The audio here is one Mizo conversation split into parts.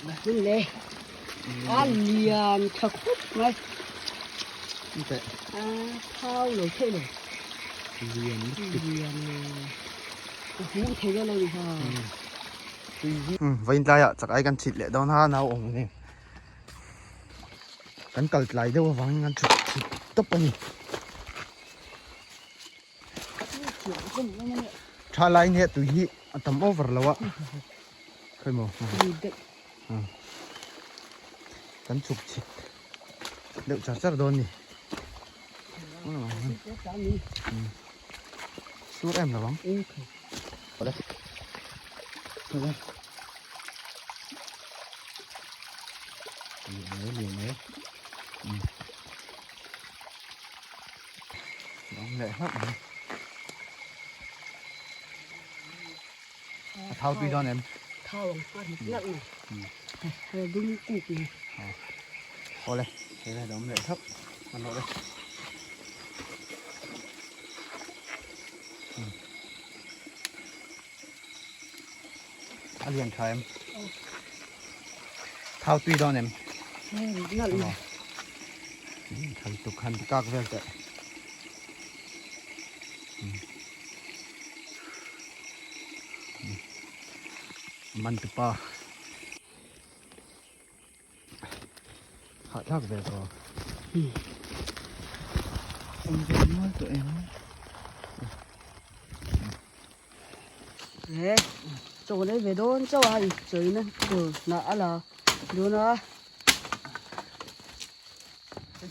Min le. A lian tha khawp mai. A thau lo theih lo. Lian lutuk. Lian a hmuh thei dawn lo ni ha. Vawiin tlaiah chak ai kan chhit leh dawn a nau awm ni. Kan kal tlai deuh avangin kan thut thut tawp a ni. Tha lai nia tui hi a tam over lo a. Khawi maw? Kan chhuk chhit deuh char char dawn ni. Sur em lo ang. Awle. Awle. Lian mai, lian mai. Awm leh hlauh mai. A thau tui dawn em? Thau ang a rit nalh mai. Hei dum kuk ni. Awle, hei lai awm leh hlauh. An rawh le. A lian tha em? Thau tui dawn em? Nalh mai. Than tuk han ti kak vel teh. Man tupa. Hahthlak ve tawh. Awm ve nual tawh em? He chaw lei ve dawn chauh a inchawina tur hnah a la dawn a.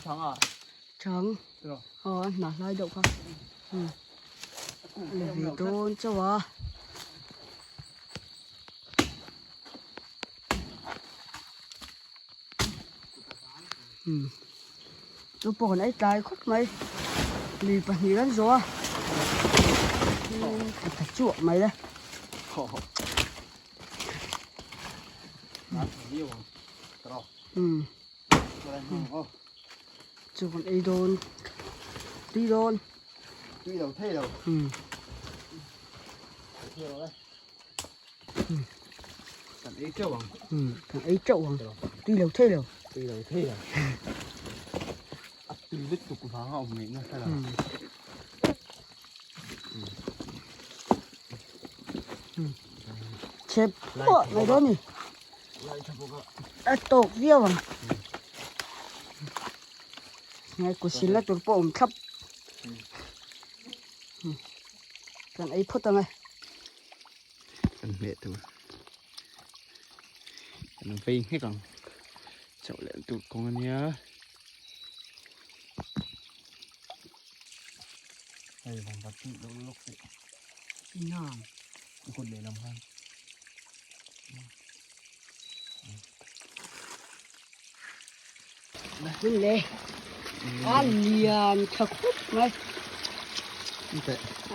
Chang a? Chang. Aw a hnah hlai deuh kha. A la ve dawn chauh a. Chu pawh kan ei tlai khawp mai lui pahnih kan zawh a a tha chuah mai le chu kan ei dawn tui dawn tui lo thei lo Kan ei teuh ang. Kan ei teuh ang. Tui lo thei lo. Tui lo thei lo. A tui lutuk vang a awm ngaihna hre lo. Chep pawh mai dawn ni. A tawk viau ang. Ngai kusil na tur pawh awm thlap. Kan ei phawt ang e. Kan hmeh tur. Kan vei nghek ang. Chauh leh tur kawng a nia. Hei vang va tih lo lawk teh. Inang. I kut lehlam khan. Hun le a lian tha khawp mai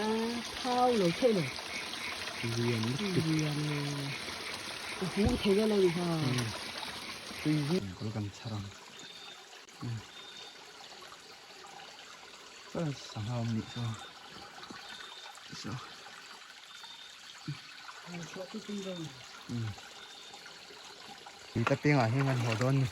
a thau lo theih lo lian lutuk lian a hmuh thei dawn lo ni ha tui hi kawr kan chhar ang sangha awm nih chu so Tui ta piangah hian kan haw dawn ni.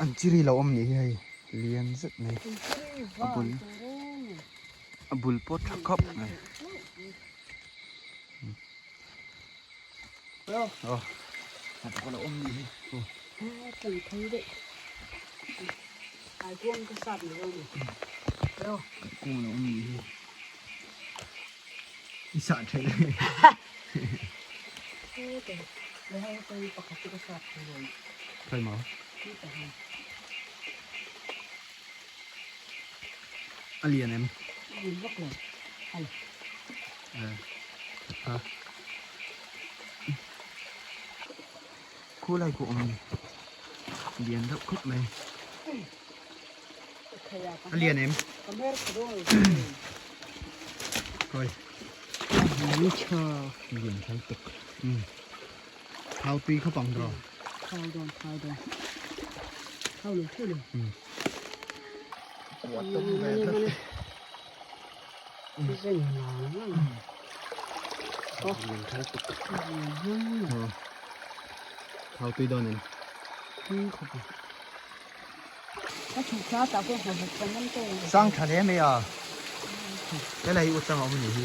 An chiri lo awm nih hi hei lian zet mai a bul a bul pawh tha khawp mai. Aw a lo awm nih hi. Kung lo awm nih hi i sah theih Khawi maw a lian em Khulai pawh awm lian deuh khawp mai. A lian em? Khawi. Lian thal tuk. Thau tui khawp ang rawh. Thau dawn, thau dawn. Thau lo thei lo. Kuat tum ve tlat. Thau tui dawn em? Sang tha hle mai a, helai hi utang a awm a nih hi,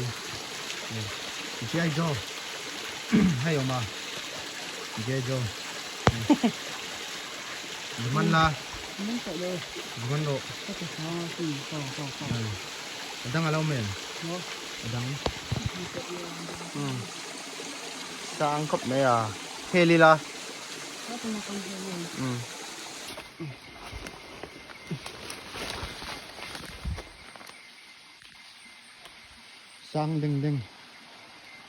G.I. Joe hei awm a, G.I. Joe Zuman la, Zuman rawh, a dang a lo awm em? A dang sang khawp mai a, hel ila. Sang deng deng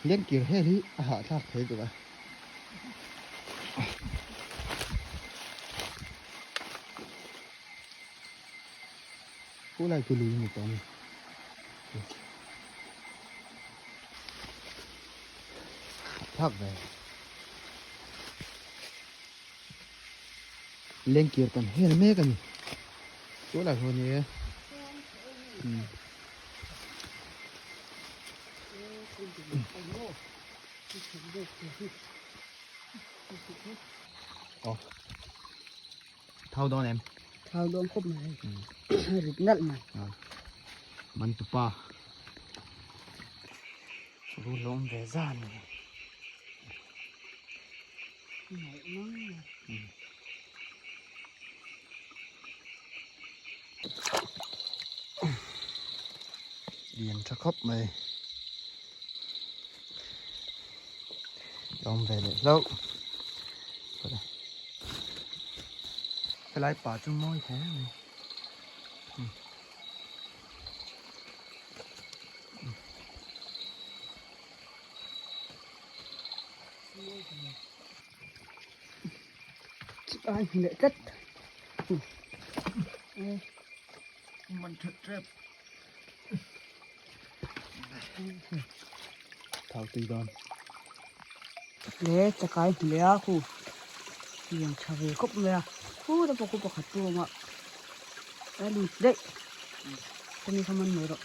leng kir hel hi a hahthlak thei tuk a. Khulai chu lui a ni tawh a ni. Hahthlak ve. Lengkir kan hel mek a ni. Chu lai ho ni e. Aw. Thau dawn em? Thau dawn khawp mai. Rit nalh mai. Man tupa. Rul lo awm ve zan ni. Lian tha khawp mai. Awm ve leh hlauh. Helai pa chu mawi hle mai. Ai leh tlat. Man that trep. Thau tui dawn. Le chakai hle a khu. Lian tha ve khawp mai a. Khu te pawh khu pakhat chu a awm a. A lut daih. Chumi kha man mai rawh.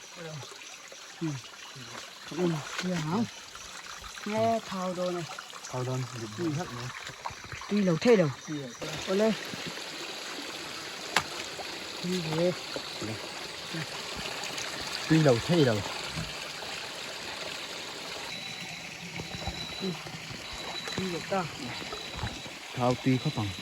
Nge thau dawn e. Thau dawn dik duh hlak mai. Tui lo thei lo. Awle. Tui ve. Tui lo thei lo. Tui lo ta. Thau tui khawp ang.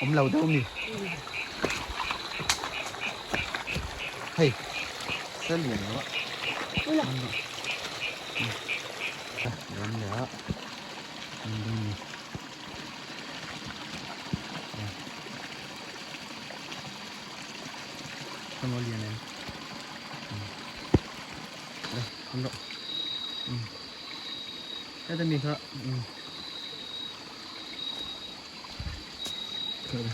Awm lo deuh mi hei sel lian lo a awm leh a awm deuh mi. Không có liền em. Đây, không động. Ừ. Thế thì mình thôi. Ừ. Thôi đây.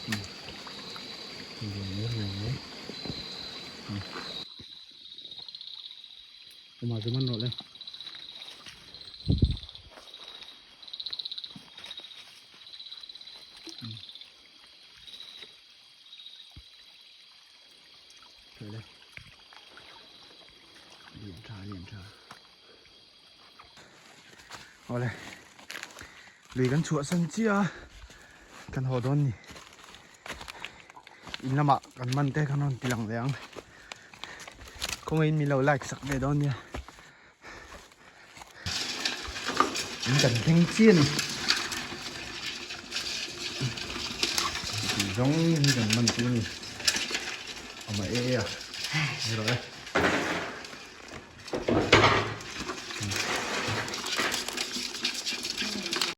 Ừ. Liền. Ừ. Mà cứ ăn rồi đây. Lian tha lian tha. Awle. Lui kan chhuah san chiah a. Kan haw dawn ni. In lamah kan man te khan rawn ti lang leh ang. Khawngaihin min lo like sak ve dawn nia. In kan thleng chiah a ni. Tih zawng hi kan man chu a ni. Awm a e a. Ni rawh e.